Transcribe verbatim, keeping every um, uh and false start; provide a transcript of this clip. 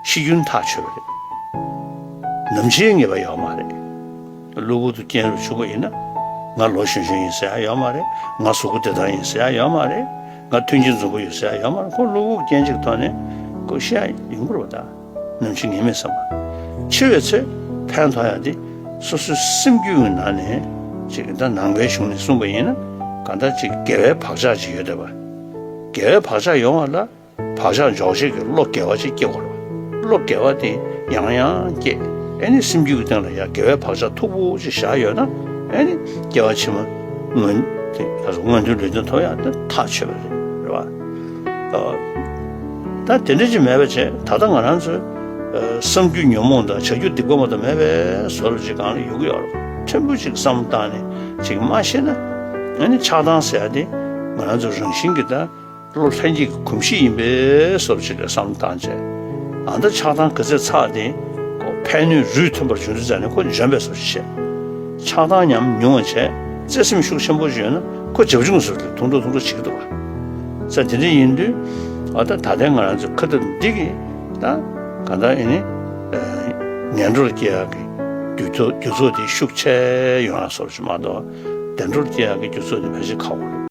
ཤི་རྒྱུན་ཐག་ཆོད་པ་རེད། ནམ་འཆིའི་ངེས་པ་ཡོད་མ་རེད། གློ་བུར་དུ་སྐྱེ་རུ་ཆུག་པ་ཡིན་ན། ང་ལོ་གཞོན་གཞོན་ཡིན་ཟེར་ཡ་ཡོད་མ་རེད། ང་གཟུགས་པོ་བདེ་ཐང་ཡིན་ཟེར་ཡ་ཡོད་མ་རེད། ང་མཐུན་རྐྱེན་འཛོམས་པོ་ཡོད་ཟེར་ཡ་ཡོད་མ་རེད། ཁོ་གློ་བུར་སྐྱེ་འཇིག་ཐོག་ནས་ཁོ་ཤི་ཡ་ཡིན་དགོས་རེད་པ། ད་ནམ་འཆི་ངེས་མེད་བསམ་པ། འཆི་བའི་ཚེ་ཕན་ཐོགས་ཡ་དེ་སོ་སོའི་སེམས་རྒྱུད་ཀྱི་ནང་ནས་ཅིག་ད་ནང་པའི་གཞུང་ནས་གསུངས་པ་ཡིན་ན། གང་ལྟར་ཅིག་དགེ་བའི་བག་ཆགས་ཅིག་ཡོད་བསྡད་པ། དགེ་བའི་བག་ཆགས་ཡོང་བ་ལ། བག་ཆགས་འཇོག་བྱེད་ཀྱི་བློ་དགེ་བ་ཅིག་སྐྱེ་དགོས་རེད། བློ་དགེ་བ་དེ་ཡང་ཡང་སྐྱེ། ཨེ་ནི་སེམས་རྒྱུད་ཀྱི་སྟེང་ལ་ཡང་དགེ་བའི་བག་ཆགས་མཐུག་པོ་ཅིག་བཞག་ཡོད་ན། ཨེ་ནི་སྐྱེ་བ་ཕྱི་མ་མངོན་དེ་ལ་སོགས་མངོན་མཐོའི་ལུས་རྟེན་ཐོབ་ཡག་དེ་ཐག་ཆོད་པ་རེད། རེད་བ། ཨ། ད་དེ་འདྲ་ཅིག་མེད་པ་བྱས། ད་ལྟ་ང་རང་ཚོའི་ཨ་བསམ་རྒྱུ་ཉོན་མོངས་དང་བྱ་རྒྱུ་སྡིག་པ་མ་གཏོགས་མེད་པའི་བཟོ་འདྲ་ཅིག་སྒང་ལ་ཡོད་ཀྱི་ཡོད་རེད། ཕྲན་བུ་ཅིག་བསམ་བློ་བཏང་ནས་ཅིག་མ་ཤེས་ན། ཨེ་ནི་ཆགས་སྡང་ཟེར་ཡ་དེ་ང་རང་ཚོ་རང་བཞིན་གྱིས་ད་བློ་ལྷན་སྐྱེས་ཀྱི་གོམས་གཤིས་ཡིན་པའི་བཟོ་འདྲ་ཅིག་ལ་བསམ་བློ་བཏང་བྱས། ཨ་ད་ཆགས་སྡང་ག་ཚད་ཚ་དེ་ཁོ་ཕན་གནོད་རུས་མཐུན་པར་འབྱུང་དུས་ཙ་ནས་ཁོ་འཇོན་པའི་བཟོ་འདྲ་ཅིག་བྱས། ཆགས་སྡང་ཉམས་ཉུང་བ་བྱས། བརྩེ་སེམས་ཤུགས་ཆེན་པོ་ཅིག་ཡོད་ན་ཁོ་བྱབ་ཆུང་ཟེར་དུས་ཐུང་ཐུང་ཐུང་ཐུང་བྱེད་ཀྱི་འདུག་བ། ས་དེ་འདྲ་ཡིན་དུས། ཨ་ད་ད་ལྟའི་ང་རང་ཚོའི་ཁ་ཐུག་འདི་གིས་ད་གང་ལྟར་ཨེ་ནི་ངན་འགྲོར་སྐྱེ་ཡག་གི་རྒྱུ་ཚོགས་རྒྱུ་ཚོགས་དེ་ཤུགས་ཆེ་ཡོང་ཡག་བཟོ་འདྲ་ཅིག་མ་གཏོགས། བདེ་འགྲོར་སྐྱེ་ཡག་གི་རྒྱུ་ཚོགས་དེ་ཕལ་ཆེར་ཁག་པོ་